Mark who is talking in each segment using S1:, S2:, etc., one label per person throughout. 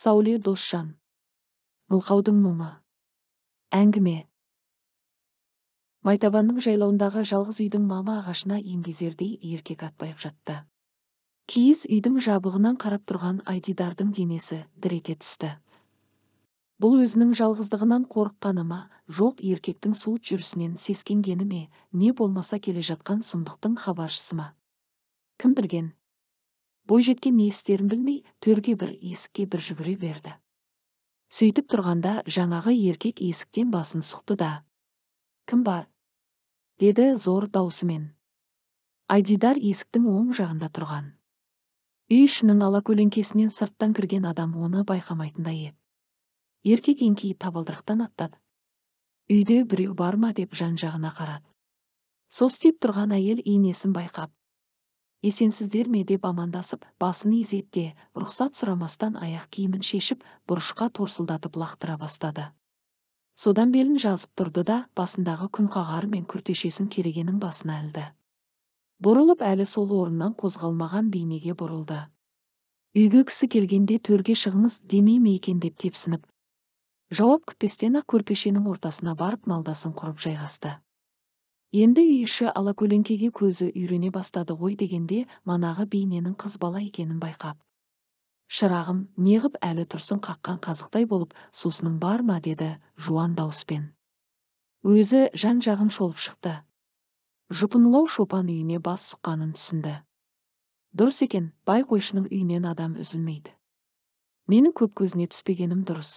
S1: Сәуле Досжан. Мылқаудың мұңы. Әңгіме. Майтабанның жайлауындағы жалғыз үйдің мама ағашына еңгезердей еркек атпайып жатты. Киіз үйдің жабығынан қарап тұрған Айдидардың денесі дір ете түсті. Бұл өзінің жалғыздығынан қорыққаны ма, жоқ еркектің суыт жүрісінен сескенгені ме, не болмаса келе жатқан сұмдықтың хабаршысы ма? Кім білген? Бойжеткен не істерін білмей, төрге бір, есікке бір жүгіре берді. Сөйтіп тұрғанда жаңағы еркек есіктен басын сұқты да, «Кім бар?» деді зор даусымен. Айдидар есіктің оң жағында тұрған. Үй ішінің алакөлеңкесінен сырттан кірген адам оны байқамайтындай еді. Еркек еңкейіп табалдырықтан аттады. Үйде біреу бар ма деп жан-жағына қарады. Состиып тұрған әйел енесін байқап, «Есенсіздер ме?» деп амандасып, басын изеді де, рұқсат сұрамастан аяқ киімін шешіп, бұрышқа торсылдатып лақтыра бастады. Содан белін жазып тұрды да, басындағы күнқағары мен күртешесін керегенің басына ілді. Бұрылып әлі сол орнынан қозғалмаған бейнеге бұрылды. Үйге кісі келгенде төрге шығыңыз демей ме екен деп тепсініп, жауап күтпестен-ақ көрпешенің ортасына барып малдасын құрып жайғасты. Енді үй іші алакөлеңкеге көзі үйрене бастады ғой дегенде манағы бейненің қыз бала екенін байқап, «Шырағым, неғып әлі тұрсың қаққан қазықтай болып, сусының бар ма?» деді жуан дауыспен. Өзі жан-жағын шолып шықты. Жұпынылау шопан үйіне бас сұққанын түсінді. Дұрыс екен, бай қойшының үйінен адам үзілмейді. Менің көп көзіне түспегенім дұрыс.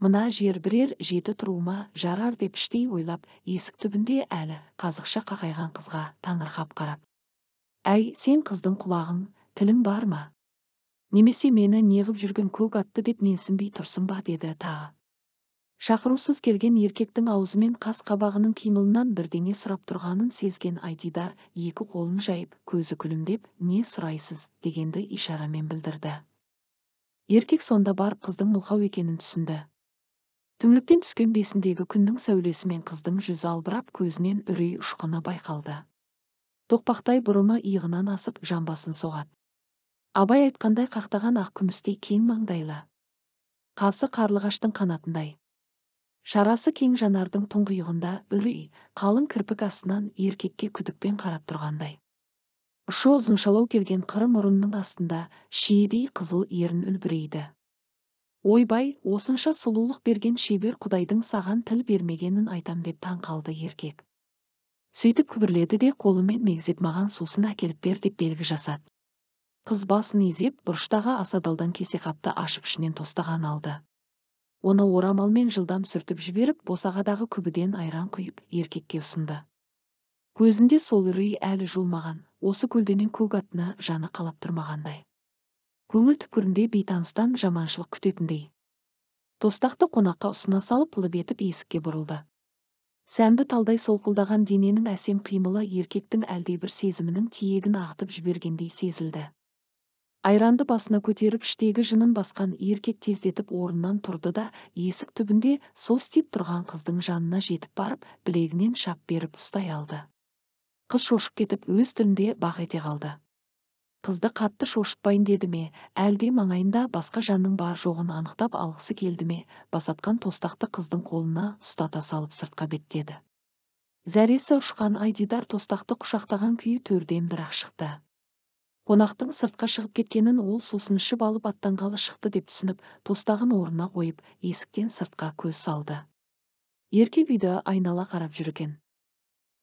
S1: Мына жер бірер жеті тұруыма жарар деп іштей ойлап, есік түбінде әлі қазықша қақайған қызға таңырқап қарап, «Әй, сен қыздың құлағың, тілің бар ма? Немесе мені неғып жүрген көк атты деп менсінбей тұрсың ба?» деді тағы. Шақырусыз келген еркектің аузымен қас қабағының қимылынан бірдеңе сұрап тұрғанын сезген Айдидар екі қолын жайып, көзі күлімдеп, «Не сұрайсыз?» дегенді ишарамен білдірді. Еркек сонда барып қыздың мылқау екенін түсінді. Түңліктен түскен бесіндегі күннің сәулесімен қыздың жүзі албырап, көзінен үрей ұшқыны байқалды. Тоқпақтай бұрымы иығынан асып, жамбасын соғады. Абай айтқандай қақтаған ақ күмістей кең маңдайлы. Қасы қарлығаштың қанатындай. Шарасы кең жанардың тұңғиығында үрей, қалың кірпік астынан еркекке күдікпен қарап тұрғандай. Ұшы ұзыншалау келген қыр мұрынның астында шиедей қызыл ерін үлбірейді. Ойбай, осынша сұлулық берген шебер құдайдың саған тіл бермегенін айтам деп таң қалды еркек. Сөйтіп күбірледі де қолымен мегзеп маған сусын әкеліп бер деп белгі жасады. Қыз басын изеп, бұрыштағы асадалдан кесеқапты ашып ішінен тостаған алды. Оны орамалмен жылдам сүртіп жіберіп, босағадағы күбіден айран құйып, еркекке ұсынды. Көзінде сол үрей әлі жуылмаған, осы көлденең көк атына жаны қалап тұрмағандай. Көңіл түкпірінде бейтаныстан жаманшылық күтетіндей. Тостақты қонаққа ұсына салып, лып етіп есікке бұрылды. Сәмбі талдай солқылдаған дененің әсем қимылы еркектің әлдебір сезімінің тиегін ағытып жібергендей сезілді. Айранды басына көтеріп, іштегі жынын басқан еркек тездетіп орнынан тұрды да, есік түбінде состиып тұрған қыздың жанына жетіп барып, білегінен шап беріп ұстай алды. Қыз шошып кетіп, өз тілінде бақ ете қалды. Қызды қатты шошытпайын деді ме, әлде маңайында басқа жанның бар жоғын анықтап алғысы келді ме, басатқан тостақты қыздың қолына ұстата салып сыртқа беттеді. Зәресі ұшқан Айдидар тостақты құшақтаған күйі төрден бір-ақ шықты. Қонақтың сыртқа шығып кеткенін ол сусын ішіп алып аттанғалы шықты деп түсініп, тостағын орнына қойып, есіктен сыртқа көз салды. Еркек үйді айнала қарап жүр екен.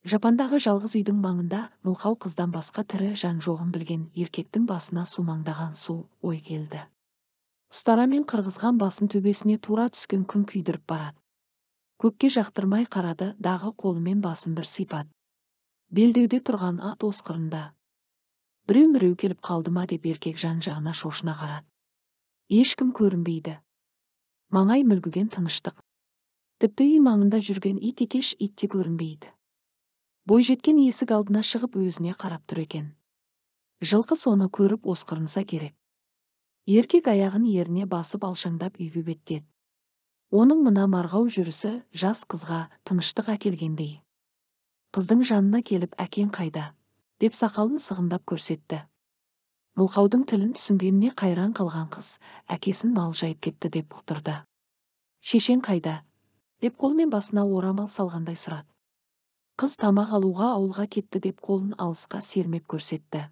S1: Жапандағы жалғыз үйдің маңында мылқау қыздан басқа тірі жан жоғын білген еркектің басына сумаңдаған су ой келді. Ұстарамен қырғызған басын төбесіне тура түскен күн күйдіріп барады. Көкке жақтырмай қарады, дағы қолымен басын бір сипады. Белдеуде тұрған ат осқырында. Біреу-міреу келіп қалды ма деп еркек жан-жағына шошына қарады. Ешкім көрінбейді. Маңай мүлгіген тыныштық. Тіпті үй маңында жүрген ит екеш ит те көрінбейді. Бойжеткен есік алдына шығып өзіне қарап тұр екен. Жылқы соны көріп осқырынса керек. Еркек аяғын еріне басып алшаңдап үйге беттеді. Оның мына марғау жүрісі жас қызға тыныштық әкелгендей. Қыздың жанына келіп, «Әкең қайда?» деп сақалын сығымдап көрсетті. Мылқаудың тілін түсінгеніне қайран қалған қыз, әкесін мал жайып кетті деп ұқтырды. Шешең қайда? Деп қолмен басына орамал салғандай сұрады. Қыз тамақ алуға ауылға кетті деп қолын алысқа сермеп көрсетті.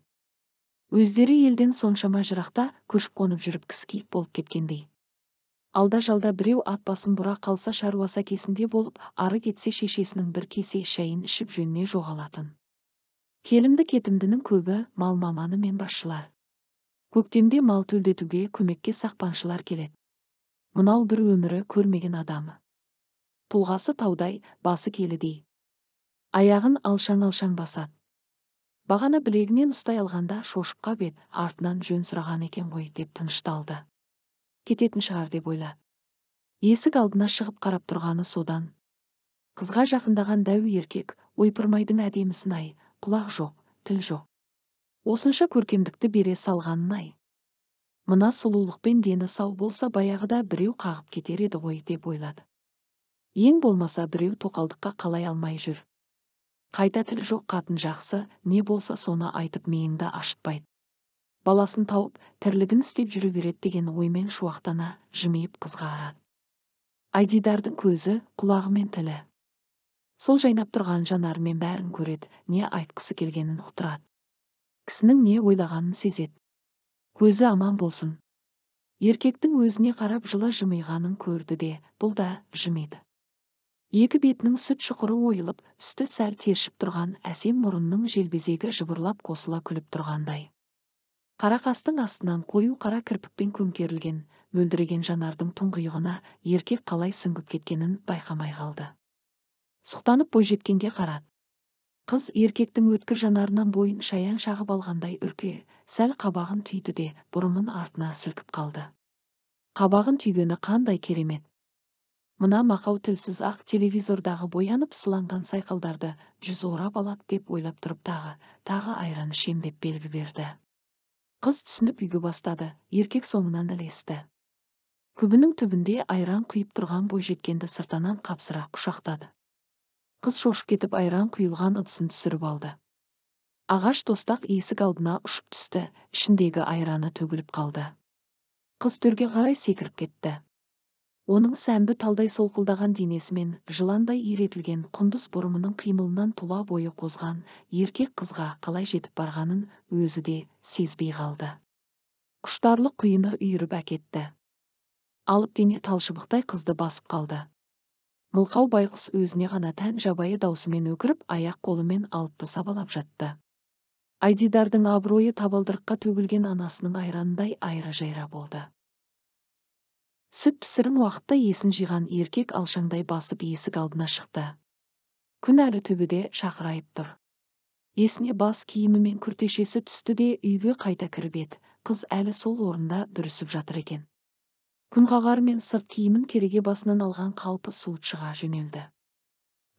S1: Өздері елден соншама жырақта көшіп қонып жүріп кісі киік болып кеткендей. Алда-жалда біреу ат басын бұра қалса шаруасы әкесінде болып, ары кетсе шешесінің бір кесе шайын ішіп жөніне жоғалатын. Келімді-кетімдінің көбі мал маманы мен басшылар. Көктемде мал төлдетуге көмекке сақпаншылар келеді. Мынау бір өмірі көрмеген адамы. Тұлғасы таудай, басы келідей. Аяғын алшаң-алшаң басады. Бағана білегінен ұстай алғанда шошып қап еді, артынан жөн сұраған екен ғой деп тынышталды. Кететін шығар деп ойлады. Есік алдына шығып қарап тұрғаны содан. Қызға жақындаған дәу еркек, ойпырмайдың әдемісін-ай, құлақ жоқ, тіл жоқ. Осынша көркемдікті бере салғанын-ай. Мына сұлулықпен дені сау болса баяғыда біреу қағып кетер еді ғой деп ойлады. Ең болмаса біреу тоқалдыққа қалай алмай жүр. Қайта тіл жоқ қатын жақсы, не болса соны айтып миыңды ашытпайды. Баласын тауып, тірлігін істеп жүре береді деген оймен шуақтана жымиып қызға қарады. Айдидардың көзі, құлағы мен тілі. Сол жайнап тұрған жанарымен бәрін көреді, не айтқысы келгенін ұқтырады. Кісінің не ойлағанын сезеді. Көзі аман болсын. Еркектің өзіне қарап жылы жымиғанын көрді де, бұл да жымиды. Екі бетінің сүт шұқыры ойылып, үсті сәл тершіп тұрған әсем мұрынның желбезегі жыбырлап қосыла күліп тұрғандай. Қара қастың астынан қою қара кірпікпен көмкерілген, мөлдіреген жанардың тұңғиығына еркек қалай сүңгіп кеткенін байқамай қалды. Сұқтанып бойжеткенге қарады. Қыз еркектің өткір жанарынан бойын шаян шағып алғандай үрке, сәл қабағын түйді де, бұрымын артына сілкіп қалды. Қабағын түйгені қандай керемет! Мына мақау тілсіз ақ телевизордағы боянып сыланған сайқалдарды жүз орап алады деп ойлап тұрып тағы айран ішем деп белгі берді. Қыз түсініп үйге бастады, еркек соңынан ілесті. Күбінің түбінде айран құйып тұрған бойжеткенді сыртынан қапсыра құшақтады. Қыз шошып кетіп айран құйылған ыдысын түсіріп алды. Ағаш тостақ есік алдына ұшып түсті, ішіндегі айраны төгіліп қалды. Қыз төрге қарай секіріп кетті. Оның сәмбі талдай солқылдаған денесімен жыландай иретілген құндыз бұрымының қимылынан тұла бойы қозған еркек қызға қалай жетіп барғанын өзі де сезбей қалды. Құштарлық құйыны үйіріп әкетті. Алып дене талшыбықтай қызды басып қалды. Мылқау байғұс өзіне ғана тән жабайы даусымен өкіріп, аяқ қолымен алыпты сабалап жатты. Айдидардың абыройы табалдырыққа төгілген анасының айранындай айра-жайра болды. Сүт пісірім уақытта есін жиған еркек алшаңдай басып есік алдына шықты. Күн әлі төбеде шақырайып тұр. Есіне бас киімі мен күртешесі түсті де үйге қайта кіріп еді, қыз әлі сол орында бүрісіп жатыр екен. Күн қағарымен сырт киімін кереге басынан алған қалпы суыт шыға жөнелді.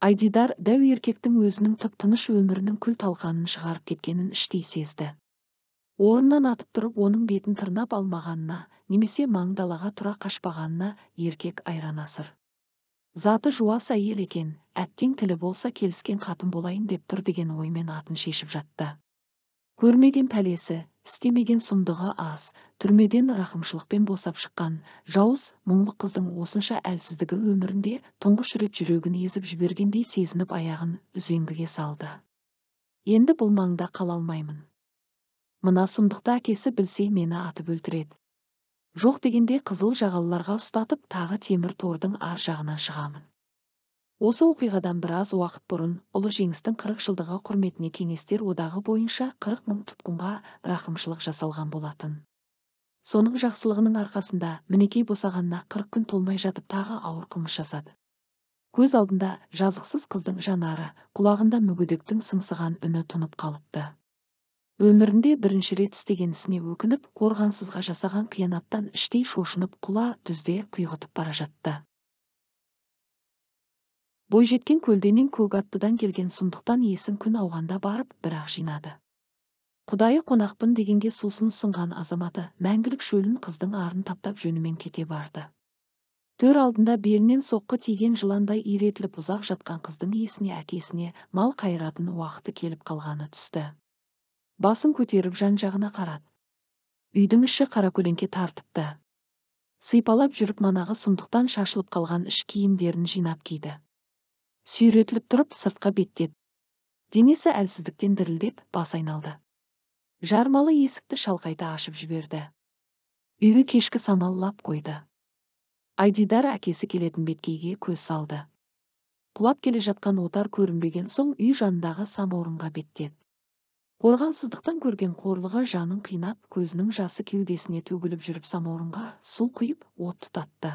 S1: Айдидар дәу еркектің өзінің тып-тыныш өмірінің күл талқанын шығарып кеткенін іштей сезді. Орнынан атып тұрып оның бетін тырнап алмағанына, немесе маңдалаға тұра қашпағанына еркек айран асыр. Заты жуас әйел екен, әттең тілі болса келіскен қатын болайын деп тұр деген оймен атын шешіп жатты. Көрмеген пәлесі, істемеген сұмдығы аз, түрмеден рақымшылықпен босап шыққан жауыз, мұңлы қыздың осынша әлсіздігі өмірінде тұңғыш рет жүрегін езіп жібергендей сезініп аяғын үзеңгіге салды. Енді бұл маңда қала алмаймын. Мына сұмдықты әкесі білсе мені атып өлтіреді. Жоқ дегенде қызыл жағалыларға ұстатып, тағы темір тордың ар жағынан шығамын. Осы оқиғадан біраз уақыт бұрын Ұлы Жеңістің 40 жылдығы құрметіне Кеңестер одағы бойынша 40 мың тұтқынға рақымшылық жасалған болатын. Соның жақсылығының арқасында мінекей босағанына 40 күн толмай жатып тағы ауыр қылмыс жасады. Көз алдында жазықсыз қыздың жанары, құлағында мүгедектің сыңсыған үні тұнып қалыпты. Өмірінде бірінші рет істеген ісіне өкініп, қорғансызға жасаған қиянаттан іштей шошынып құла түзде құйғытып бара жатты. Бойжеткен көлденең көк аттыдан келген сұмдықтан есін күн ауғанда барып бірақ жинады. Құдайы қонақпын дегенге сусын ұсынған азаматы мәңгілік шөлін қыздың арын таптап жөнімен кете барды. Төр алдында белінен соққы тиген жыландай иретіліп ұзақ жатқан қыздың есіне әкесіне мал қайыратын уақыты келіп қалғаны түсті. Басын көтеріп жан-жағына қарады. Үйдің іші қаракөлеңке тартыпты. Сипалап жүріп манағы сұмдықтан шашылып қалған іш киімдерін жинап киді. Сүйретіліп тұрып сыртқа беттеді. Денесі әлсіздіктен дірілдеп, бас айналды. Жармалы есікті шалқайта ашып жіберді. Үйге кешкі самал лап қойды. Айдидар әкесі келетін беткейге көз салды. Құлап келе жатқан отар көрінбеген соң үй жанындағы самаурынға беттеді. Қорғансыздықтан көрген қорлығы жанын қинап, көзінің жасы кеудесіне төгіліп жүріп самаурынға су құйып, от тұтатты.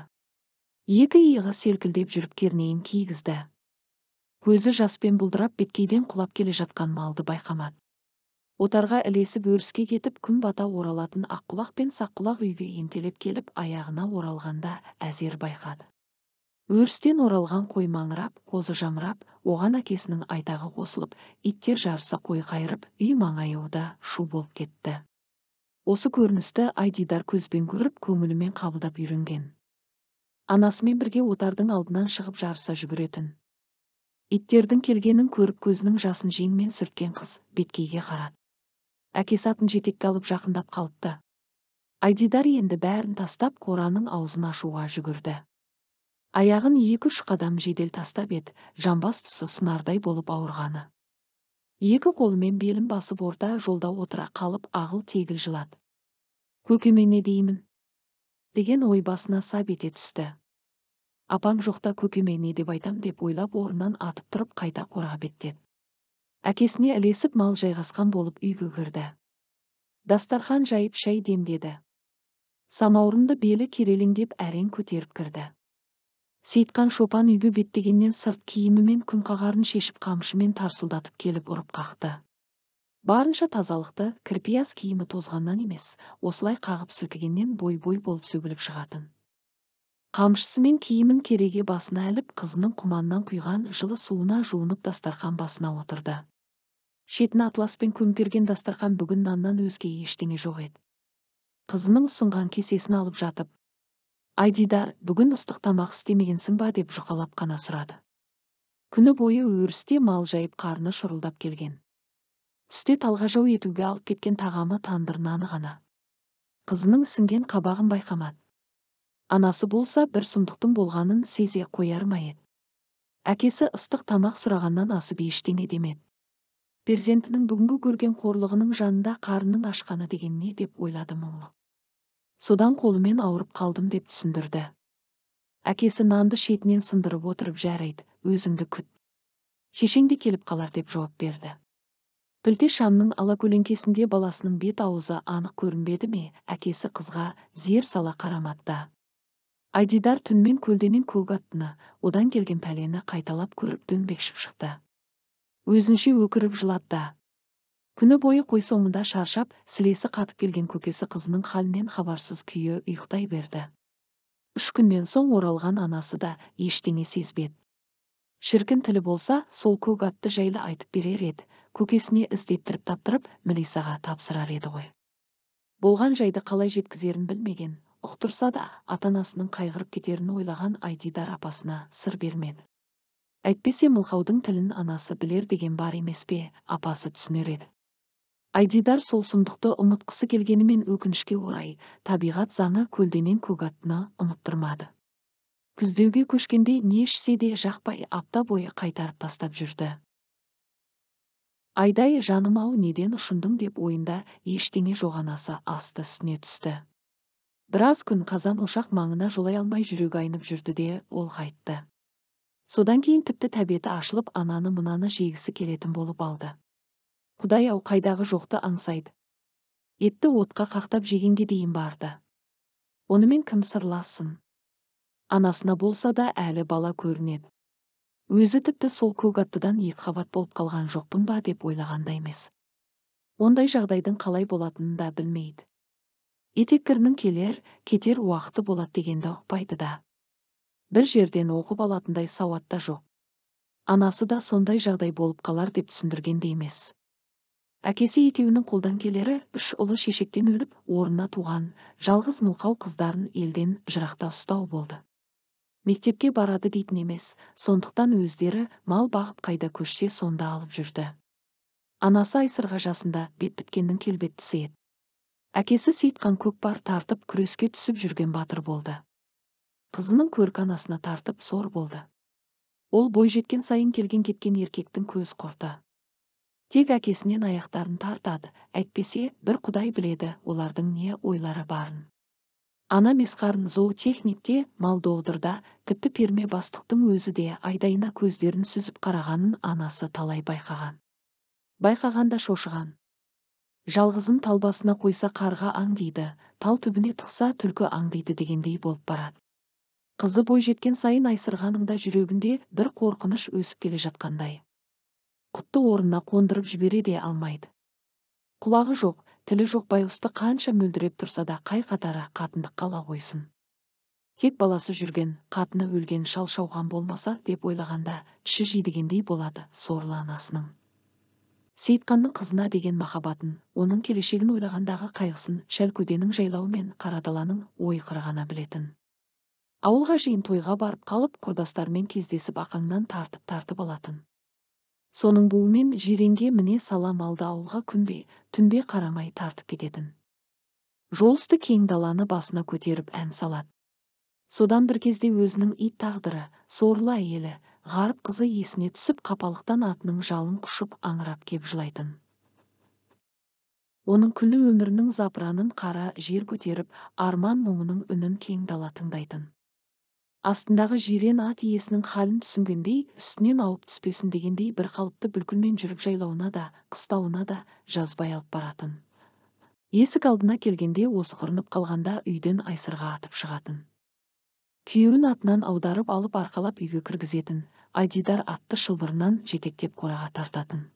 S1: Екі иығы селкілдеп жүріп кернейін кигізді. Көзі жаспен бұлдырап беткейден құлап келе жатқан малды байқамады. Отарға ілесіп өріске кетіп, күн бата оралатын аққұлақ пен саққұлақ үйге ентелеп келіп, аяғына оралғанда әзер байқады. Өрістен оралған қой маңырап, қозы жамырап, оған әкесінің айтағы қосылып, иттер жарыса қой қайырып, үй маңайы да шу болып кетті. Осы көріністі Айдидар көзбен көріп, көңілімен қабылдап үйренген. Анасымен бірге отардың алдынан шығып жарыса жүгіретін. Иттердің келгенін көріп көзінің жасын жеңмен сүрткен қыз беткейге қарады. Әкесі атын жетекке алып жақындап қалыпты. Айдидар енді бәрін тастап қораның аузын ашуға жүгірді. Аяғын 2-3 қадам жедел тастап еді, жамбас тұсы сынардай болып ауырғаны. Екі қолымен белін басып орта жолда отыра қалып ағыл-тегіл жылады. Көкеме не деймін? Деген ой басына сап ете түсті. Апам жоқта көкеме не деп айтам деп ойлап орнынан атып тұрып қайта қораға беттеді. Әкесіне ілесіп мал жайғасқан болып үйге кірді. Дастархан жайып шай демдеді. Самаурынды белі керелеңдеп әрең көтеріп кірді. Сейтқан шопан үйге беттегеннен сырт киімімен күнқағарын шешіп қамшымен тарсылдатып келіп ұрып қақты. Барынша тазалықты, кірпияз киімі тозғаннан емес, осылай қағып сілкігеннен бой-бой болып сөгіліп шығатын. Қамшысымен киімін кереге басына іліп, қызының құманнан құйған жылы суына жуынып дастархан басына отырды. Шетін атласпен көмкерген дастархан бүгін наннан өзге ештеңе жоқ еді. Қызының ұсынған кесесін алып жатып, Айдидар, бүгін ыстық тамақ істемегенсің ба деп жұқалап қана сұрады. Күні бойы өрісте мал жайып қарны шұрылдап келген. Түсте талғажау етуге алып кеткен тағамы тандыр наны ғана. Қызының ісінген қабағын байқамады. Анасы болса бір сұмдықтың болғанын сезе қояр ма еді. Әкесі ыстық тамақ сұрағаннан асып ештеңе демеді. Перзентінің бүгінгі көрген қорлығының жанында қарнының ашқаны деген не деп ойлады мұңлық. Содан қолымен ауырып қалдым деп түсіндірді. Әкесі нанды шетінен сындырып отырып жарайды, өзіңді күт. Шешең де келіп қалар деп жауап берді. Пілте шамның алакөлеңкесінде баласының бет аузы анық көрінбеді ме, әкесі қызға зер сала қарамады да. Айдидар түнмен көлденең көк аттыны, одан келген пәлені қайталап көріп дөңбекшіп шықты. Өзінше өкіріп жылады да. Күні бойы қой соңында шаршап, сілесі қатып келген көкесі қызының халінен хабарсыз күйі ұйықтай берді. 3 күннен соң оралған анасы да ештеңе сезбеді. Шіркін тілі болса, сол көк атты жайлы айтып берер еді, көкесіне іздеттіріп таптырып, милисаға тапсырар еді ғой. Болған жайды қалай жеткізерін білмеген, ұқтырса да ата-анасының қайғырып кетерін ойлаған Айдидар апасына сыр бермеді. Әйтпесе мылқаудың тілін анасы білер деген бар емес пе, апасы түсінер еді. Айдидар сол сұмдықты ұмытқысы келгенімен өкінішке орай, табиғат заңы көлденең көк аттыны ұмыттырмады. Күздеуге көшкенде не ішсе де жақпай апта бойы қайтарып тастап жүрді. Айдай жаным-ау неден ұшындың деп ойында ештеңе жоқ анасы асты үстіне түсті. Біраз күн қазан ошақ маңына жолай алмай жүрегі айнып жүрді де ол қайтты. Содан кейін тіпті тәбеті ашылып ананы мынаны жегісі келетін болып алды. Құдай-ау қайдағы жоқты аңсайды. Етті отқа қақтап жегенге дейін барды. Онымен кім сырлассын? Анасына болса да әлі бала көрінеді. Өзі тіпті сол көк аттыдан екі қабат болып қалған жоқпын ба деп ойлағанда емес. Ондай жағдайдың қалай болатынын да білмейді. Етеккірінің келер, кетер уақыты болады дегенді ұқпайды да. Бір жерден оқып алатындай сауат та жоқ. Анасы да сондай жағдай болып қалар деп түсіндірген де емес. Әкесі екеуінің қолдан келері 3 ұлы шешектен өліп, орнына туған, жалғыз мылқау қыздарын елден жырақта ұстау болды. Мектепке барады дейтін емес, сондықтан өздері мал бағып қайда көшсе сонда алып жүрді. Анасы Айсырға жасында бет біткеннің келбеттісі еді. Әкесі Сейтқан көкпар тартып күреске түсіп жүрген батыр болды. Қызының көркі анасына тартып сор болды. Ол бой жеткен сайын келген-кеткен еркектің көз құрты. Тек әкесінен аяқтарын тартады, әйтпесе бір Құдай біледі олардың не ойлары барын. Ана месқарын зоотехникте, малдоғдырда, тіпті перме бастықтың өзі де айдайына көздерін сүзіп қарағанын анасы талай байқаған. Байқағанда шошыған. Жалғызын тал басына қойса қарға аңдиды, тал түбіне тықса түлкі аңдиды дегендей болып барады. Қызы бой жеткен сайын Айсырғаның да жүрегінде бір қорқыныш өсіп келе жатқандай. Құтты орнына қондырып жібере де алмайды. Құлағы жоқ, тілі жоқ байғұсты қанша мөлдіреп тұрса да қай қатары қатындыққа ала қойсын. Тек баласы жүрген, қатыны өлген шал шауған болмаса деп ойлағанда іші жидігендей болады сорлы анасының. Сейтқанның қызына деген махаббатын, оның келешегін ойлағандағы қайғысын Шәлкөденің жайлауы мен Қарадаланың ойқыры ғана білетін. Ауылға жиын тойға барып қалып, құрдастарымен кездесіп ақаңнан тартып-тартып алатын. Соның буымен Жиренге міне сала малды ауылға күнбе, түнбе қарамай тартып кететін. Жол үсті кең даланы басына көтеріп ән салады. Содан бір кезде өзінің ит тағдыры, сорлы әйелі, ғарып қызы есіне түсіп қапалықтан атының жалын құшып аңырап кеп жылайтын. Оның күллі өмірінің запыранын қара жер көтеріп, арман мұңының үнін кең дала тыңдайтын. Астындағы жирен ат иесінің халін түсінгендей, үстінен ауып түспесін дегендей бір қалыпты бүлкілмен жүріп жайлауына да, қыстауына да жазбай алып баратын. Есік алдына келгенде осқырынып қалғанда үйден Айсырға атып шығатын. Күйеуін атынан аударып алып арқалап үйге кіргізетін, Айдидар атты шылбырынан жетектеп қораға тартатын.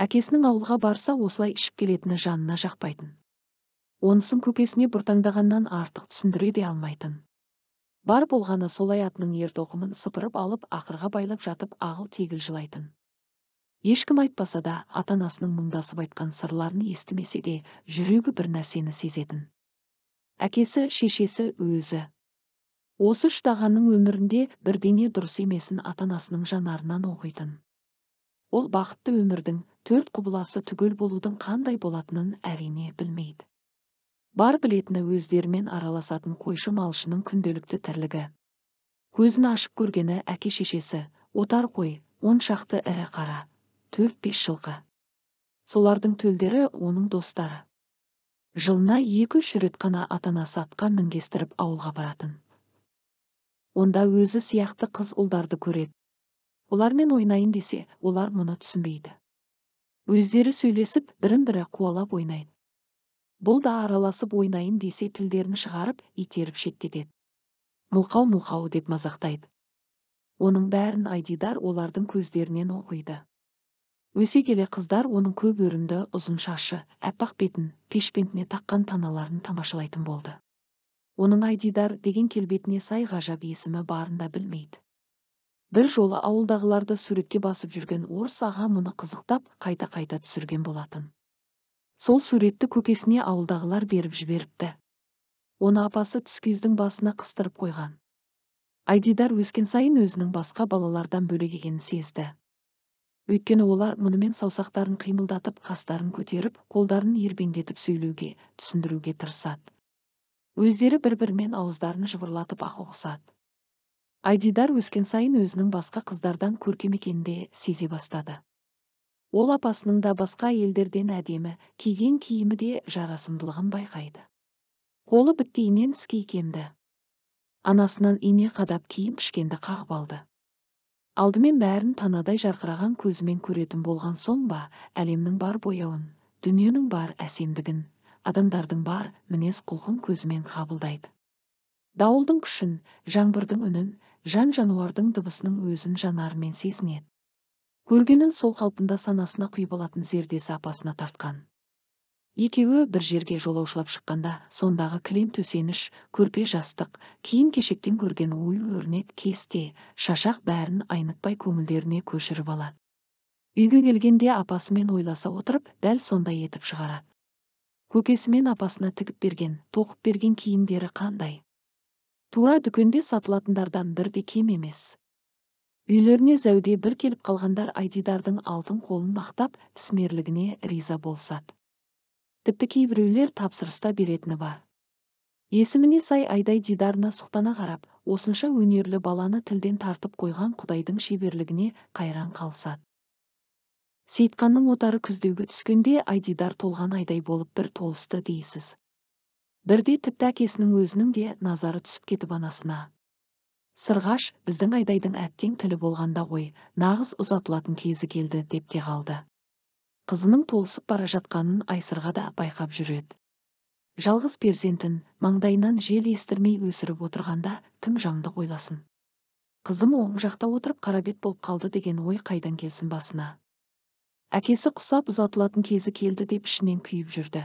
S1: Әкесінің ауылға барса осылай ішіп келетіні жанына жақпайтын. Онысын көкесіне бұртаңдағаннан артық түсіндіре де алмайтын. Бар болғаны солай атының ер тоқымын сыпырып алып ақырға байлап жатып ағыл-тегіл жылайтын. Ешкім айтпаса да, ата-анасының мұңдасып айтқан сырларын естімесе де, жүрегі бір нәрсені сезетін. Әкесі, шешесі, өзі. Осы үш тағанның өмірінде бірдеңе дұрыс емесін ата-анасының жанарынан оқитын. Ол бақытты өмірдің төрт құбыласы түгел болудың қандай болатынын әрине білмейді. Бар білетіні өздерімен араласатын қойшы малшының күнделікті тірлігі. Көзін ашып көргені әке-шешесі, отар қой, 10 шақты ірі қара, 4-5 жылқы. Солардың төлдері оның достары. Жылына 2-3 рет қана ата-анасы атқа мінгестіріп ауылға баратын. Онда өзі сияқты қыз ұлдарды көреді. Олармен ойнайын десе, олар мұны түсінбейді. Өздері сөйлесіп, бірін-бірі қуалап ойнайды. Бұл да араласып ойнайын десе тілдерін шығарып, итеріп шеттетеді. Мылқау-мылқау деп мазақтайды. Оның бәрін Айдидар олардың көздерінен оқиды. Өсе келе қыздар оның көп өрімді ұзын шашы, әппақ бетін, пешпентіне таққан таналарын тамашалайтын болды. Оның Айдидар деген келбетіне сай ғажап есімі барын да білмейді. Бір жолы ауылдағыларды суретке басып жүрген орыс аға мұны қызықтап, қайта-қайта түсірген болатын. Сол суретті көкесіне ауылдағылар беріп жіберіпті. Оны апасы түскиіздің басына қыстырып қойған. Айдидар өскен сайын өзінің басқа балалардан бөлек екенін сезді. Өйткені олар мұнымен саусақтарын қимылдатып, қастарын көтеріп, қолдарын ербеңдетіп сөйлеуге, түсіндіруге тырысады. Өздері бір-бірімен ауыздарын жыбырлатып ақ ұқсады. Айдидар өскен сайын өзінің басқа қыздардан көркем екенін де сезе бастады. Ол апасының да басқа әйелдерден әдемі, киген киімі де жарасымдылығын байқайды. Қолы біттейінен іске икемді. Анасынан ине қадап киім пішкенді қағып алды. Алдымен бәрін танадай жарқыраған көзімен көретін болған соң ба, әлемнің бар бояуын, дүниенің бар әсемдігін, адамдардың бар мінез құлқын көзімен қабылдайды. Дауылдың күшін, жаңбырдың үнін, жан-жануардың дыбысының өзін жанарымен сезінеді. Көргенін сол қалпында санасына құйып алатын зердесі апасына тартқан. Екеуі бір жерге жолаушылап шыққанда, сондағы кілем төсеніш, көрпе жастық, киім-кешектен көрген ою-өрнек, кесте, шашақ бәрін айнытпай көңілдеріне көшіріп алады. Үйге келгенде апасымен ойласа отырып, дәл сондай етіп шығарады. Көкесімен апасына тігіп берген, тоқып берген киімдері қандай. Тура дүкенде сатылатындардан бір де кем емес. Үйлеріне зәуде бір келіп қалғандар Айдидардың алтын қолын мақтап, ісмерлігіне риза болсады. Тіпті кейбіреулер тапсырыста беретіні бар. Есіміне сай Айдай дидарына сұқтана қарап, осынша өнерлі баланы тілден тартып қойған Құдайдың шеберлігіне қайран қалысады. Сейітқанның отары күздеуге түскенде Айдидар толған айдай болып бір толысты дейсіз. Бірде тіпті әкесінің өзінің де назары түсіп кетіп анасына. Сырғаш, біздің Айдайдың әттең тілі болғанда ғой, нағыз ұзатылатын кезі келді деп те қалды. Қызының толысып бара жатқанын Айсырға да байқап жүреді. Жалғыз перзентін маңдайынан жел естірмей өсіріп отырғанда кім жамандық ойласын. Қызым оң жақта отырып қарабет болып қалды деген ой қайдан келсін басына. Әкесі құсап ұзатылатын кезі келді деп ішінен күйіп жүрді.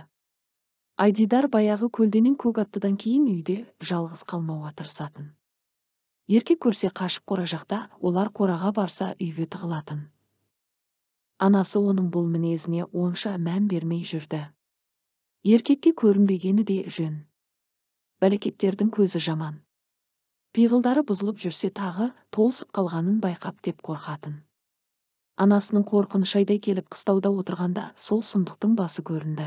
S1: Айдидар баяғы көлденең көк аттыдан кейін үйде жалғыз қалмауға тырысатын. Еркек көрсе қашып қора жақта, олар қораға барса үйге тығылатын. Анасы оның бұл мінезіне онша мән бермей жүрді. Еркекке көрінбегені де жөн. Бәлекеттердің көзі жаман. Пиғылдары бұзылып жүрсе тағы толысып қалғанын байқап деп қорқатын. Анасының қорқынышы айдай келіп қыстауда отырғанда сол сұмдықтың басы көрінді.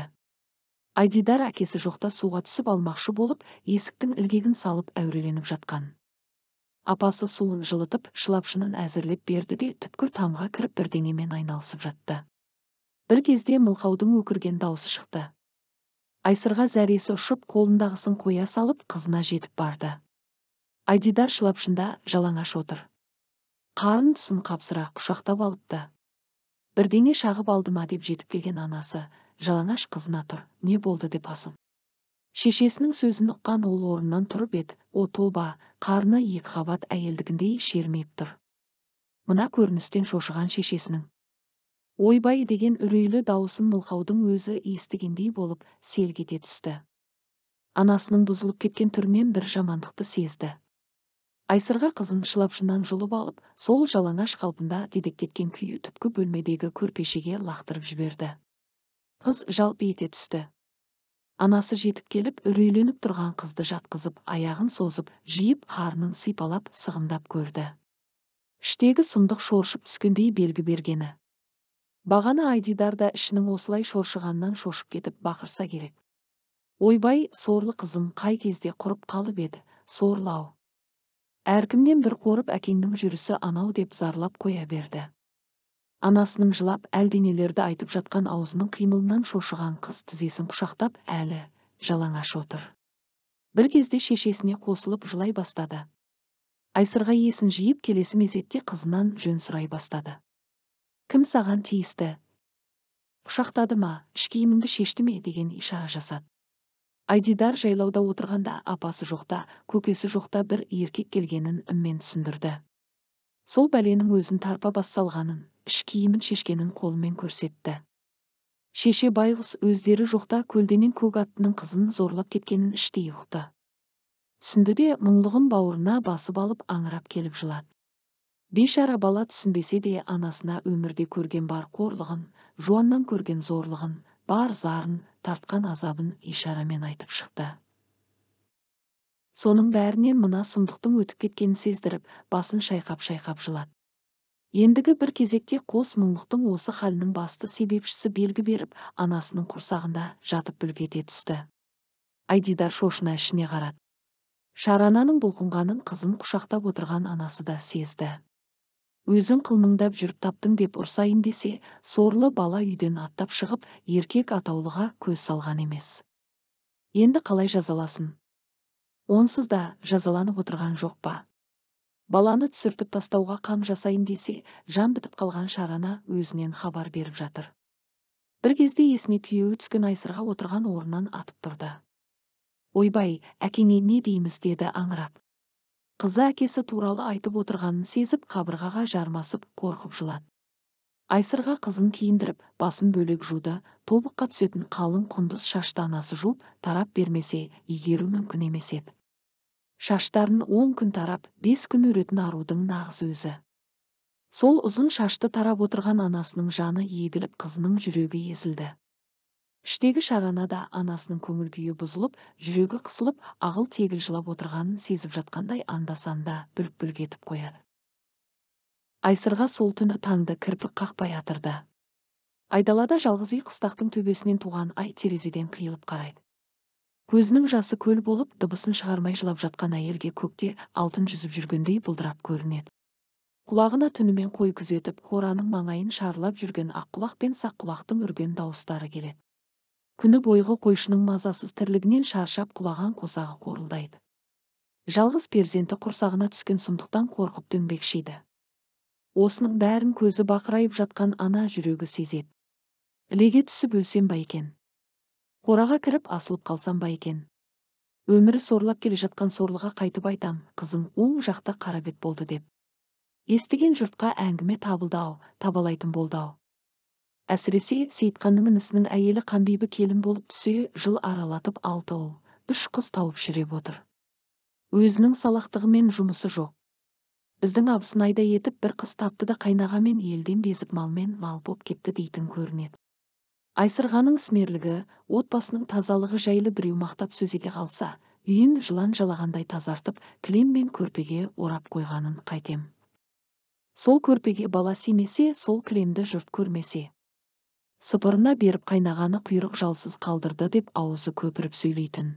S1: Айдидар әкесі жоқта суға түсіп алмақшы болып, есіктің ілгегін салып әуреленіп жатқан. Апасы суын жылытып, шылапшынын әзірлеп берді де түпкір тамға кіріп бірдеңемен айналысып жатты. Бір кезде мылқаудың өкірген даусы шықты. Айсырға зәресі ұшып, қолындағысын қоя салып, қызына жетіп барды. Айдидар шылапшында жалаңаш отыр. Қарын тұсын қапсыра құшақтап алыпты. Бірдеңе шағып алды ма деп жетіп келген анасы, жалаңаш қызына тұр, не болды деп асыл. Шешесінің сөзін ұққан ол орнынан тұрып еді, о тоба, қарны екі қабат әйелдігіндей шермиіп тұр. Мына көріністен шошыған шешесінің ойбай деген үрейлі дауысын мылқаудың өзі естігендей болып селк ете түсті. Анасының бұзылып кеткен түрінен бір жамандықты сезді. Айсырға қызын шылапшыннан жұлып алып, сол жалаңаш қалпында дедектеткен күйі түпкі бөлмедегі көрпешеге лақтырып жіберді. Қыз жалп ете түсті. Анасы жетіп келіп, үрейленіп тұрған қызды жатқызып, аяғын созып, жиып, қарнын сипалап, сығымдап көрді. Іштегі сұмдық шоршып түскендей белгі бергені. Бағана Айдидар да ішінің осылай шоршығаннан шошып кетіп бақырса керек. Ойбай, сорлы қызым қай кезде құрып қалып еді, сорлау. Әркімнен бір қорып әкеңнің жүрісі анау деп зарлап қоя берді. Анасының жылап әлденелерді айтып жатқан аузының қимылынан шошыған қыз тізесін құшақтап әлі жалаңаш отыр. Бір кезде шешесіне қосылып жылай бастады. Айсырға есін жиып келесі мезетте қызынан жөн сұрай бастады. Кім саған тиісті? Құшақтады ма, іш киіміңді шешті ме деген ишара жасады. Айдидар жайлауда отырғанда апасы жоқта, көкесі жоқта бір еркек келгенін ыммен түсіндірді. Сол бәленің өзін тарпа бас салғанын, іш киімін шешкенін қолымен көрсетті. Шеше байғұс өздері жоқта көлденең көк аттының қызын зорлап кеткенін іштей ұқты. Түсінді де мұңлығын бауырына басып алып аңырап келіп жылады. Бейшара бала түсінбесе де анасына өмірде көрген бар қорлығын, жуаннан көрген зорлығын, бар зарын, тартқан азабын ишарамен айтып шықты. Соның бәрінен мына сұмдықтың өтіп кеткенін сездіріп, басын шайқап-шайқап жылады. Ендігі бір кезекте қос мұңлықтың осы халінің басты себепшісі белгі беріп, анасының құрсағында жатып бүлк ете түсті. Айдидар шошына ішіне қарады. Шарананың бұлқынғанын қызын құшақтап отырған анасы да сезді. Өзің қылмыңдап жүріп таптың деп ұрсайын десе, сорлы бала үйден аттап шығып, еркек атаулыға көз салған емес. Енді қалай жазаласын? Онсыз да жазаланып отырған жоқ па? Баланы түсіртіп тастауға қам жасайын десе, жан бітіп қалған Шарана өзінен хабар беріп жатыр. Бір кезде есіне күйеуі түскен Айсырға отырған орнынан атып тұрды. Ойбай, әкеңе не дейміз деді аңырап. Қызы әкесі туралы айтып отырғанын сезіп, қабырғаға жармасып, қорқып жылады. Айсырға қызын киіндіріп, басын бөлек жуды, тобыққа түсетін қалың құндыз шашты анасы жуып, тарап бермесе, игеру мүмкін емес еді. Шаштарын 10 күн тарап, 5 күн өретін арудың нағыз өзі. Сол ұзын шашты тарап отырған анасының жаны егіліп, қызының жүрегі езілді. Іштегі Шарана да анасының көңіл күйі бұзылып, жүрегі қысылып, ағыл-тегіл жылап отырғанын сезіп жатқандай анда-санда бүлк-бүлк етіп қояды. Айсырға сол түні таңды кірпік қақпай атырды. Айдалада жалғыз үй қыстақтың төбесінен туған ай терезеден қиылып қарайды. Көзінің жасы көл болып, дыбысын шығармай жылап жатқан әйелге көкте алтын жүзіп жүргендей бұлдырап көрінеді. Құлағына түнімен қой күзетіп, қораның маңайын шарлап жүрген аққұлақ пен саққұлақтың үрген дауыстары келеді. Күні бойғы қойшының мазасыз тірлігінен шаршап құлаған қосағы қорылдайды. Жалғыз перзенті құрсағына түскен сұмдықтан қорқып дөңбекшиді. Осының бәрін көзі бақырайып жатқан ана жүрегі сезеді. Ілеге түсіп өлсем ба екен? Қораға кіріп асылып қалсам ба екен? Өмірі сорлап келе жатқан сорлыға қайтып айтам, қызың оң жақта қарабет болды деп. Естіген жұртқа әңгіме табылды-ау, табалайтын болды-ау. Әсіресе Сейітқанның інісінің әйелі Қанбибі келін болып түсе, жыл аралатып 6 ұл, 3 қыз тауып шіреп отыр. Өзінің салақтығымен жұмысы жоқ. Біздің абысынайда етіп бір қыз тапты да қайнағамен елден безіп малмен мал боп кетті дейтін көрінеді. Айсырғаның ісмерлігі, отбасының тазалығы жайлы біреу мақтап сөз ете қалса, үйін жылан жалағандай тазартып, кілем мен көрпеге орап қойғанын қайтем. Сол көрпеге бала симесе, сол кілемді жұрт көрмесе. Сыпырына беріп қайнағаны құйрық жалсыз қалдырды деп аузы көпіріп сөйлейтін.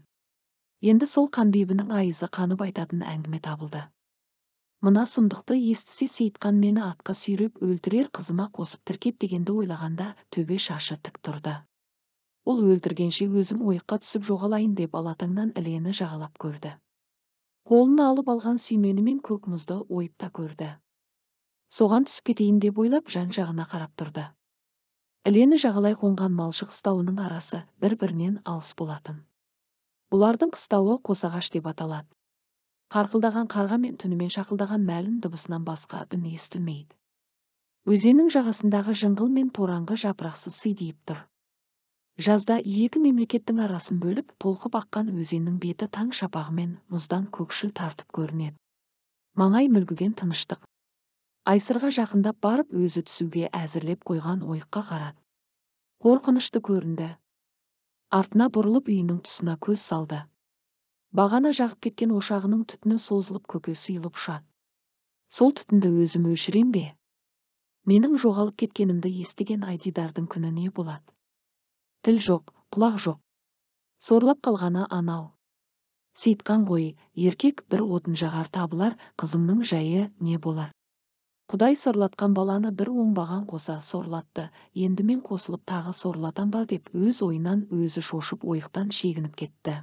S1: Енді сол Қанбибінің айызы қанып айтатын әңгіме табылды. Мына сұмдықты естісе Сейітқан мені атқа сүйреп өлтірер, қызыма қосып тіркеп дегенді ойлағанда төбе шашы тік тұрды. Ол өлтіргенше өзім ойыққа түсіп жоғалайын деп алатаңнан ілені жағалап көрді. Қолына алып алған сүйменімен көк мұзды ойып та көрді. Соған түсіп кетейін деп ойлап жан-жағына қарап тұрды. Ілені жағалай қонған малшы қыстауының арасы бір-бірінен алыс болатын. Бұлардың қыстауы Қосағаш деп аталады. Қарқылдаған қарға мен түнімен шақылдаған мәлін дыбысынан басқа үн естілмейді. Өзеннің жағасындағы жыңғыл мен тораңғы жапырақсыз сидиып тұр. Жазда екі мемлекеттің арасын бөліп, толқып аққан өзеннің беті таң шапағымен мұздан көкшіл тартып көрінеді. Маңай мүлгіген тыныштық. Айсырға жақындап барып, өзі түсуге әзірлеп қойған ойыққа қарады. Қорқынышты көрінді. Артына бұрылып үйінің тұсына көз салды. Бағана жағып кеткен ошағының түтіні созылып көке сұйылып ұшады. Сол түтінді өзім өшірем бе? Менің жоғалып кеткенімді естіген Айдидардың күні не болады? Тіл жоқ, құлақ жоқ. Сорлап қалғаны анау. Сейітқан ғой, еркек бір отын жағар табылар, қызымның жайы не болар? Құдай сорлатқан баланы бір оңбаған қоса сорлатты, енді мен қосылып тағы сорлатам ба деп өз ойынан өзі шошып ойықтан шегініп кетті.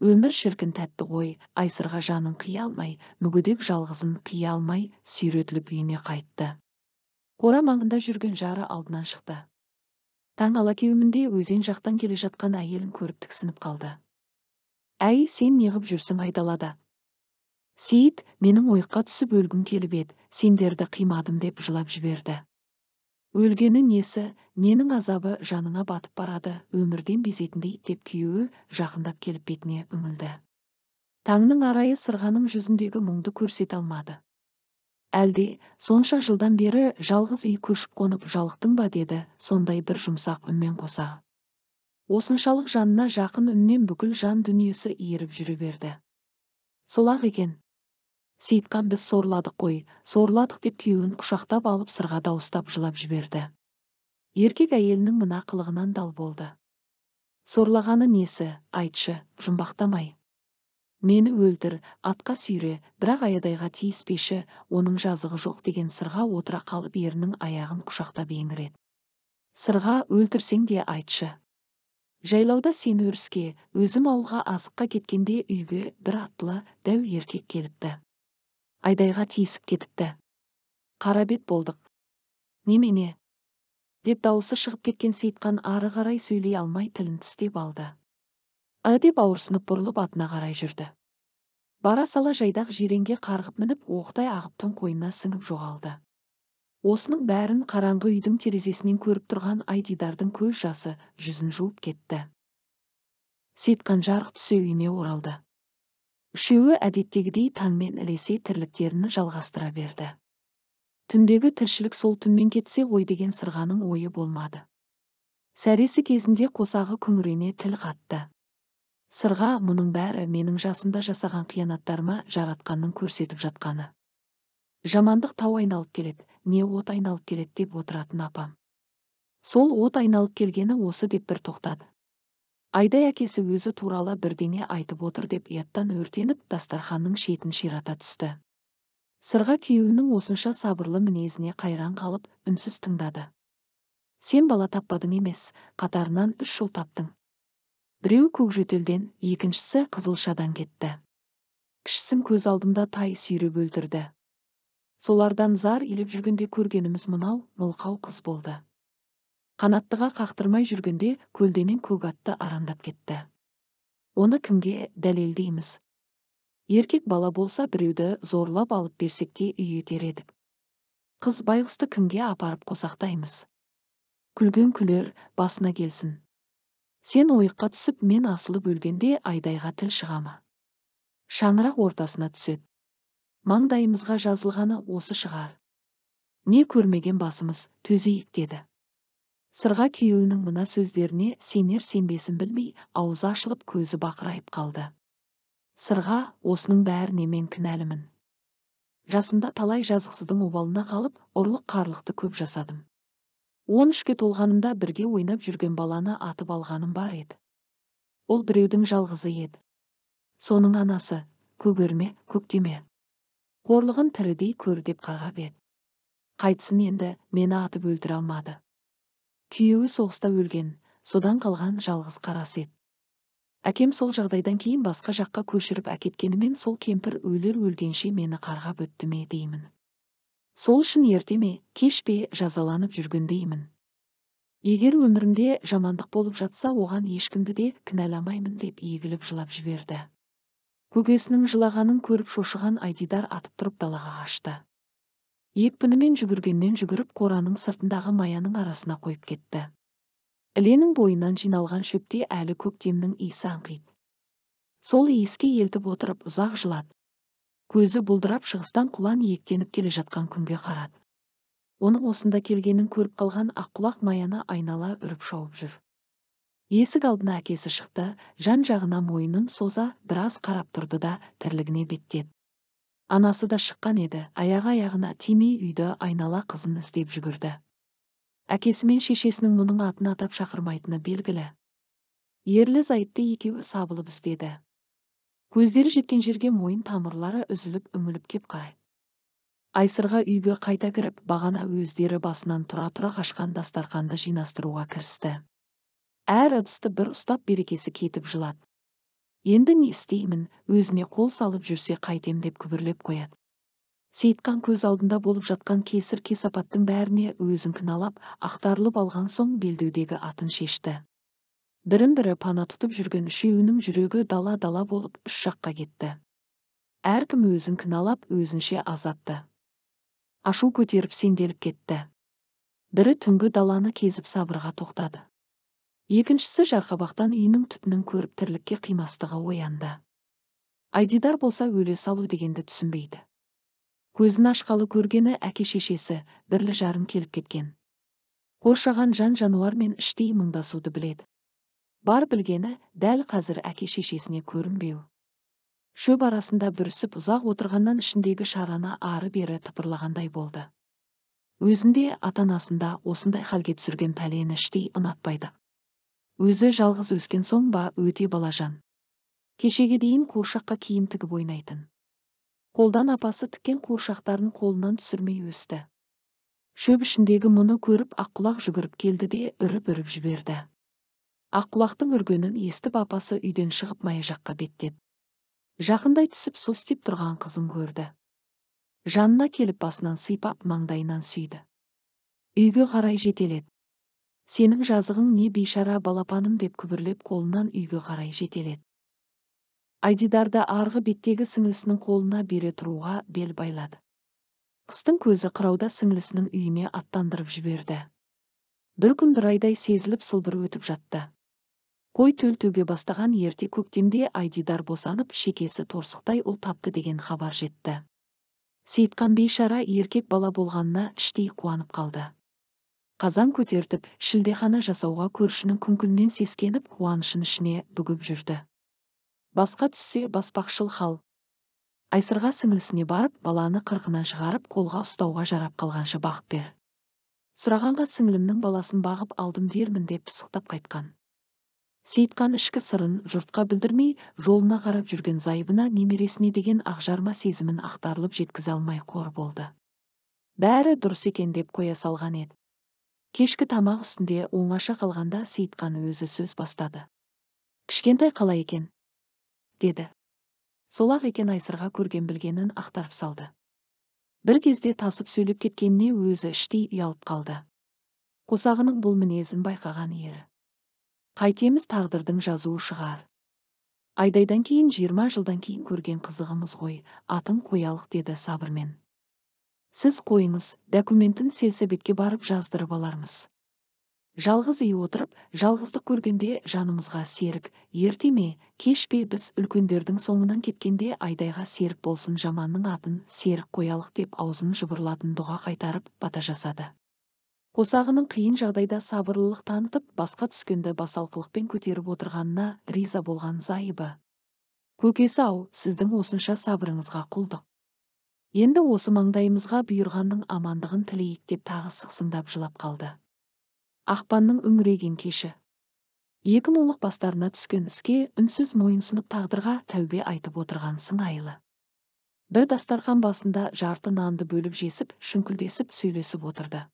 S1: Өмір шіркін тәтті ғой, Айсырға жанын қия алмай, мүгедек жалғызын қия алмай, сүйретіліп үйіне қайтты. Қора маңында жүрген жары алдынан шықты. Таң алакеуімінде өзен жақтан келе жатқан әйелін көріп тіксініп қалды. Әй, сен неғып жүрсің айдалада? Сейіт, менің ойыққа түсіп өлгім келіп еді, сендерді қимадым деп жылап жіберді. Өлгені несі, ненің азабы жаныңа батып барады, өмірден безетіндей деп күйеуі жақындап келіп бетіне үңілді. Таңның арайы Сырғаның жүзіндегі мұңды көрсете алмады. Әлде, сонша жылдан бері жалғыз үй көшіп қонып жалықтың ба деді, сондай бір жұмсақ үнмен қоса. Осыншалық жанына жақын үннен бүкіл жан дүниесі иіріп жүре берді. Сол-ақ екен. Сейітқан біз сорладық қой, сорладық деп күйеуін құшақтап алып Сырға дауыстап жылап жіберді. Еркек әйелінің мына қылығынан дал болды. Сорлағаны несі, айтшы, жұмбақтамай. Мені өлтір, атқа сүйре, бірақ аядайға тиіспеші, оның жазығы жоқ деген Сырға отыра қалып ерінің аяғын құшақтап еңіреді. Сырға, өлтірсең де айтшы. Жайлауда сен өріске, өзім ауылға азыққа кеткенде үйге бір аттылы дәу еркек келіпті. Айдайға тиісіп кетіпті. Қарабет болдық. Немене? Деп дауысы шығып кеткен Сейітқан ары қарай сөйлей алмай тілін тістеп алды. Деп ауырсынып бұрылып атына қарай жүрді. Бара сала жайдақ жиренге қарғып мініп, оқтай ағып түн қойнына сіңіп жоғалды. Осының бәрін қараңғы үйдің терезесінен көріп тұрған Айдидардың көз жасы жүзін жуып кетті. Сейітқан жарық түсе үйіне оралды. Үшеуі әдеттегідей таңмен ілесе тірліктерін жалғастыра берді. Түндегі тіршілік сол түнмен кетсе ғой деген Сырғаның ойы болмады. Сәресі кезінде қосағы күңірене тіл қатты. Сырға, мұның бәрі менің жасымда жасаған қиянаттарыма жаратқанның көрсетіп жатқаны. Жамандық тау айналып келеді, не от айналып келеді деп отыратын апам. Сол от айналып келгені осы деп бір тоқтады. Айдай әкесі өзі туралы бірдеңе айтып отыр деп ұяттан өртеніп, дастарханның шетін ширата түсті. Сырға күйеуінің осынша сабырлы мінезіне қайран қалып, үнсіз тыңдады. Сен бала таппадың емес, қатарынан 3 жыл таптың. Біреуі Көкжөтелден, екіншісі Қызылшадан кетті. Кішісін көз алдымда тай сүйреп өлтірді. Солардан зар илеп жүргенде көргеніміз мынау мылқау қыз болды. Қанаттыға қақтырмай жүргенде көлденең көк атты арандап кетті. Оны кімге дәлелдейміз? Еркек бала болса біреуді зорлап алып берсек те үй етер едік. Қыз байғұсты кімге апарып қосақтаймыз? Күлген күлер, басына келсін. Сен ойыққа түсіп, мен асылып өлгенде Айдайға тіл шыға ма? Шаңырақ ортасына түседі. Маңдайымызға жазылғаны осы шығар. Не көрмеген басымыз, төзейік деді. Сырға күйеуінің мына сөздеріне сенер сенбесін білмей, аузы ашылып көзі бақырайып қалды. Сырға, осының бәріне мен кінәлімін. Жасымда талай жазықсыздың обалына қалып, ұрлық-қарлықты көп жасадым. 13-ке толғанымда бірге ойнап жүрген баланы атып алғаным бар еді. Ол біреудің жалғызы еді. Соның анасы, көгерме, көктеме. Қорлығын тірідей көр деп қарғап еді. Қайтсын енді, мені атып өлтіре алмады. Күйеуі соғыста өлген, содан қалған жалғыз қарасы еді. Әкем сол жағдайдан кейін басқа жаққа көшіріп әкеткенімен сол кемпір өлер өлгенше мені қарғап өтті ме деймін. Сол үшін ерте ме, кеш пе жазаланып жүргендеймін. Егер өмірімде жамандық болып жатса, оған ешкімді де кінәламаймын деп егіліп жылап жіберді. Көкесінің жылағанын көріп шошыған Айдидар атып тұрып далаға қашты. Екпінімен жүгіргеннен жүгіріп қораның сыртындағы маяның арасына қойып кетті. Іленің бойынан жиналған шөпте әлі көктемнің иісі аңқиды. Сол иіске елтіп отырып ұзақ жылады. Көзі бұлдырап шығыстан құлан иектеніп келе жатқан күнге қарады. Оның осында келгенін көріп қалған аққұлақ маяны айнала үріп шауып жүр. Есік алдына әкесі шықты, жан-жағына мойнын соза біраз қарап тұрды да тірлігіне беттеді. Анасы да шыққан еді, аяғы аяғына тимей үйді айнала қызын іздеп жүгірді. Әкесі мен шешесінің мұның атын атап шақырмайтыны белгілі. Ерлі зайыпты екеуі сабылып іздеді. Көздері жеткен жерге мойын тамырлары үзіліп үңіліп кеп қарай. Айсырға үйге қайта кіріп, бағана өздері басынан тұра-тұра қашқан дастарқанды жинастыруға кірісті. Әр ыдысты бір ұстап берекесі кетіп жылады. Енді не істеймін, өзіне қол салып жүрсе қайтем деп күбірлеп қояды. Сейітқан көз алдында болып жатқан кесір кесапаттың бәріне өзін кінәлап, ақтарылып алған соң белдеудегі атын шешті. Бірін-бірі пана тұтып жүрген үшеуінің жүрегі дала-дала болып үш жаққа кетті. Әркім өзін кінәлап, өзінше азапты. Ашу көтеріп сенделіп кетті. Бірі түнгі даланы кезіп сабырға тоқтады. Екіншісі жарқабақтан үйінің түтінін көріп тірлікке қимастығы оянды. Айдидар болса өле салу дегенді түсінбейді. Көзін ашқалы көргені әке шешесі бірлі жарым келіп кеткен. Қоршаған жан жануармен іштей мұңдасуды біледі. Бар білгені дәл қазір әке шешесіне көрінбеу. Шөп арасында бүрісіп ұзақ отырғаннан ішіндегі шараны ары-бері тыпырлағандай болды. Өзінде ата-анасында осындай халге түсірген пәлені іштей ұнатпайды. Өзі жалғыз өскен соң ба өте балажан. Кешеге дейін қуыршаққа киім тігіп ойнайтын. Қолдан апасы тіккен қуыршақтарын қолынан түсірмей өсті. Шөп ішіндегі мұны көріп аққұлақ жүгіріп келді де үріп-үріп жіберді. Аққұлақтың үргенін естіп апасы үйден шығып мая жаққа беттеді. Жақындай түсіп состип тұрған қызын көрді. Жанына келіп басынан сыйпап маңдайынан сүйді. Үйге қарай жетеледі. Сенің жазығың не бейшара балапаным деп күбірлеп қолынан үйге қарай жетеледі. Айдидарды арғы беттегі сіңлісінің қолына бере тұруға бел байлады. Қыстың көзі қырауда сіңлісінің үйіне аттандырып жіберді. Бір күн бір айдай сезіліп сылбыр өтіп жатты. Қой төл төге бастаған ерте көктемде Айдидар босанып, шекесі торсықтай ұл тапты деген хабар жетті. Сейітқан бейшара еркек бала болғанына іштей қуанып қалды. Қазан көтертіп, шілдехана жасауға көршінің күңкілінен сескеніп, қуанышын ішіне бүгіп жүрді. Басқа түссе баспақшыл хал. Айсырға сіңлісіне барып, баланы қырқынан шығарып, қолға ұстауға жарап қалғанша бағып бер. Сұрағанға сіңлімнің баласын бағып алдым дермін деп пысықтап қайтқан. Сейітқан ішкі сырын жұртқа білдірмей, жолына қарап жүрген зайыбына немересіне деген ақжарма сезімін ақтарылып жеткізе алмай қор болды. Бәрі дұрыс екен деп қоя салған еді. Кешкі тамақ үстінде оңаша қалғанда Сейітқан өзі сөз бастады. Кішкентай қалай екен? Деді. Сол-ақ екен Айсырға көрген білгенін ақтарып салды. Бір кезде тасып сөйлеп кеткеніне өзі іштей ұялып қалды. Қосағының бұл мінезін байқаған ері. Қайтеміз, тағдырдың жазуы шығар. Айдайдан кейін 20 жылдан кейін көрген қызығымыз ғой, атын қоялық деді сабырмен. Сіз қойыңыз, документін сельсоветке барып жаздырып алармыз. Жалғыз үй отырып, жалғыздық көргенде жанымызға серік, ерте ме, кеш пе біз үлкендердің соңынан кеткенде Айдайға серік болсын жаманның атын серік қоялық деп аузын жыбырлатын дұға қайтарып бата жасады. Қосағының қиын жағдайда сабырлылық танытып, басқа түскенді басалқылықпен көтеріп отырғанына риза болған зайыбы. Көкесі ау, сіздің осынша сабырыңызға құлдық. Енді осы маңдайымызға бұйырғанның амандығын тілейік деп тағы сықсыңдап жылап қалды. Ақпанның үңірейген кеші. Екі мұңлық бастарына түскен іске үнсіз мойынсұнып тағдырға тәубе айтып отырған сыңайлы. Бір дастархан басында жарты нанды бөліп жесіп, шүңкілдесіп сөйлесіп отырды.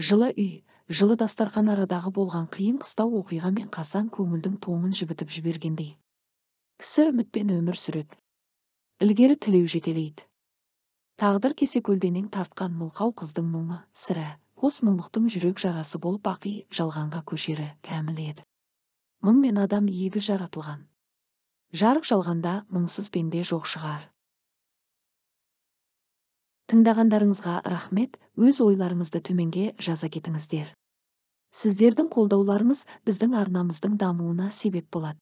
S1: Жылы үй, жылы дастархан арадағы болған қиын қыстау оқиға мен қасаң көңілдің тоңын жібітіп жібергендей. Кісі үмітпен өмір сүреді. Ілгері тілеу жетелейді. Тағдыр кесе көлденең тартқан мылқау қыздың мұңы, сірә, қос мұңлықтың жүрек жарасы болып бақи жалғанға көшері кәміл еді. Мұң мен адам егіз жаратылған. Жарық жалғанда мұңсыз пенде жоқ шығар. Тыңдағандарыңызға рахмет, өз ойларыңызды төменге жаза кетіңіздер. Сіздердің қолдауларыңыз біздің арнамыздың дамуына себеп болады.